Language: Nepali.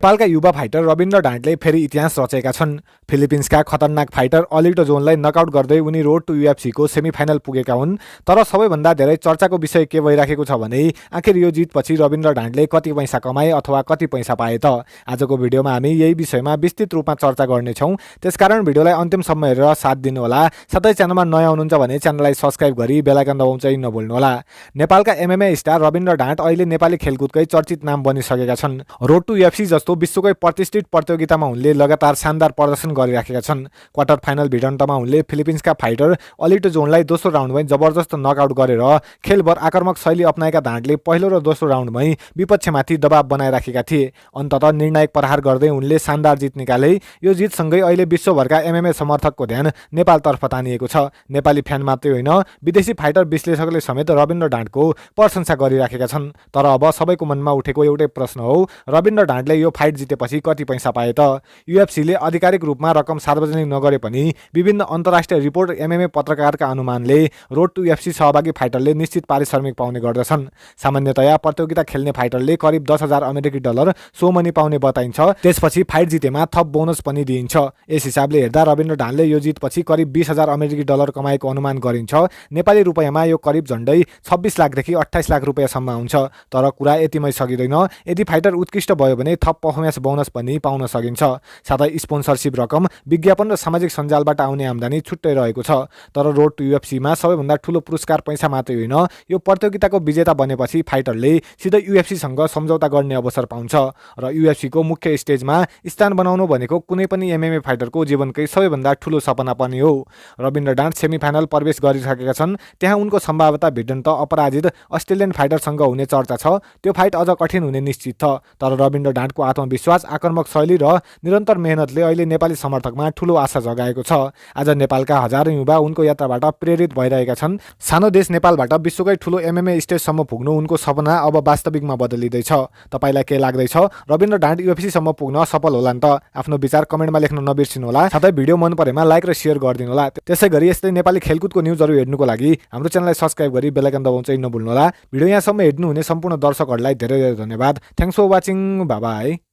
नेपालका युवा फाइटर रविन्द्र ढाँटले फेरि इतिहास रचेका छन्। फिलिपिन्सका खतरनाक फाइटर अलिटो जोनलाई नकआउट गर्दै उनी रोड टु यूएफसीको सेमिफाइनल पुगेका हुन्। तर सबैभन्दा धेरै चर्चाको विषय के भइराखेको छ भने आखिर यो जितपछि रविन्द्र ढाँटले कति पैसा कमाए अथवा कति पैसा पाए त। आजको भिडियोमा हामी यही विषयमा विस्तृत रूपमा चर्चा गर्नेछौँ। त्यसकारण भिडियोलाई अन्तिमसम्म हेरेर साथ दिनुहोला। साथै च्यानलमा नयाँ हुनुहुन्छ भने च्यानललाई सब्स्क्राइब गरी बेल आइकन दबाउन चाहिँ नभुल्नुहोला। नेपालका एमएमए स्टार रविन्द्र ढाँट अहिले नेपाली खेलकुदकै चर्चित नाम बनिसकेका छन्। रोड टु यूएफसी जस्तो विश्वकै प्रतिष्ठित प्रतियोगितामा उनले लगातार शानदार प्रदर्शन गरिराखेका छन्। क्वार्टर फाइनल भिडन्तमा उनले फिलिपिन्सका फाइटर अलिटो जोनलाई दोस्रो राउन्डमै जबरजस्त नकआउट गरेर खेलभर आक्रामक शैली अपनाएका ढाँटले पहिलो र दोस्रो राउन्डमै विपक्षमाथि दबाव बनाइराखेका थिए। अन्ततः निर्णायक प्रहार गर्दै उनले शानदार जित निकाले। यो जितसँगै अहिले विश्वभरका एमएमए समर्थकको ध्यान नेपालतर्फ तानिएको छ। नेपाली फ्यान मात्रै होइन, विदेशी फाइटर विश्लेषकले समेत रविन्द्र ढाँटको प्रशंसा गरिराखेका छन्। तर अब सबैको मनमा उठेको एउटै प्रश्न हो, रविन्द्र ढाँटले यो फाइट जितेपछि कति पैसा पाए त। यूएफसीले आधिकारिक रूपमा रकम सार्वजनिक नगरे पनि विभिन्न अन्तर्राष्ट्रिय रिपोर्ट एमएमए पत्रकारका अनुमानले रोड टु यूएफसी सहभागी फाइटरले निश्चित पारिश्रमिक पाउने गर्दछन्। सामान्यतया प्रतियोगिता खेल्ने फाइटरले करिब 10,000 अमेरिकी डलर सो मनी पाउने बताइन्छ। त्यसपछि फाइट जितेमा थप बोनस पनि दिइन्छ। यस हिसाबले हेर्दा रविन्द्र ढाँटले यो जितपछि करिब 20,000 अमेरिकी डलर कमाएको अनुमान गरिन्छ। नेपाली रुपैयाँमा यो करिब झन्डै 26 लाखदेखि 28 लाख रुपैयाँसम्म आउँछ। तर कुरा यतिमै सकिँदैन। यदि फाइटर उत्कृष्ट भयो भने थप पर्फर्मेन्स बोनस पनि पाउन सकिन्छ। साथै स्पोन्सरसिप रकम, विज्ञापन र सामाजिक सञ्जालबाट आउने आम्दानी छुट्टै रहेको छ। तर रोड टु यूएफसीमा सबैभन्दा ठुलो पुरस्कार पैसा मात्रै होइन, यो प्रतियोगिताको विजेता बनेपछि फाइटरले सिधै यूएफसीसँग सम्झौता गर्ने अवसर पाउँछ। र यूएफसीको मुख्य स्टेजमा स्थान बनाउनु भनेको कुनै पनि एमएमए फाइटरको जीवनकै सबैभन्दा ठुलो सपना पनि हो। रविन्द्र ढाँट सेमिफाइनल प्रवेश गरिसकेका छन्। त्यहाँ उनको सम्भाव्यता भिडन्त अपराजित अस्ट्रेलियन फाइटरसँग हुने चर्चा छ। त्यो फाइट अझ कठिन हुने निश्चित छ। तर रविन्द्र ढाँटको आत्मविश्वास, आक्रामक शैली र निरन्तर मेहनतले अहिले नेपाली समर्थकमा ठुलो आशा जगाएको छ। आज नेपालका हजारौं युवा उनको यात्राबाट प्रेरित भइरहेका छन्। सानो देश नेपालबाट विश्वकै ठुलो एमएमए स्टेजसम्म पुग्नु उनको सपना अब वास्तविकमा बदलिँदैछ। तपाईलाई के लाग्दैछ? रविन्द्र ढाँट यूएफसीसम्म पुग्न सफल होला नि त? आफ्नो विचार कमेन्टमा लेख्न नबिर्सिनुहोला। साथै भिडियो मन परेमा लाइक र शेयर गरिदिनुहोला। त्यसैगरी यस्तै नेपाली खेलकुदको न्युजहरू हेर्नुको लागि हाम्रो च्यानललाई सब्स्क्राइब गरी बेल आइकन दबाउन चाहिँ नभुल्नुहोला। भिडियो यहाँसम्म हेर्नुहुने सम्पूर्ण दर्शकहरूलाई धेरै धेरै धन्यवाद। Thanks for watching. Bye by.